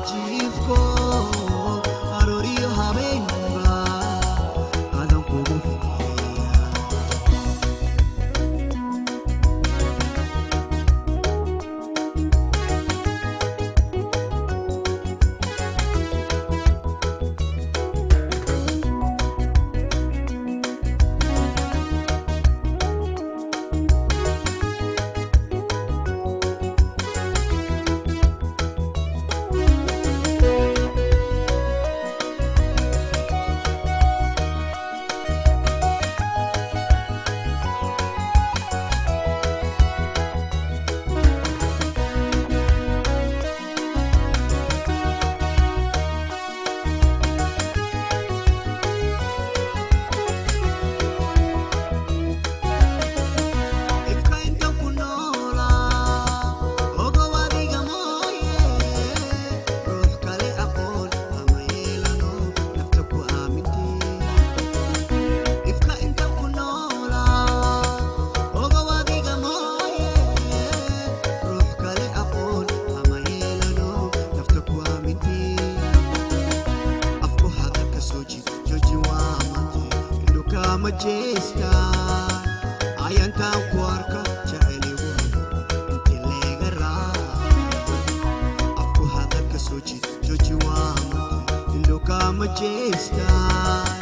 Jiifko arooriyo habeenba adan kugu fikiraya. Ifka inta ku noolaa ogow adiga mooye, ruux kale aqoon ama yeelano, nafta ku aamintee. Ifka inta ku noolaa ogow adiga mooye, ruux kale aqoon ama yeelano, nafta ku aamintee. Afku hadalka soo jid jooji waa mate, indhu kaama jeestaan ayantaan ku arka jeceligu inti leega raa. Afku hadalka soo jid jooji waa mate, indhu kaama jeestaan.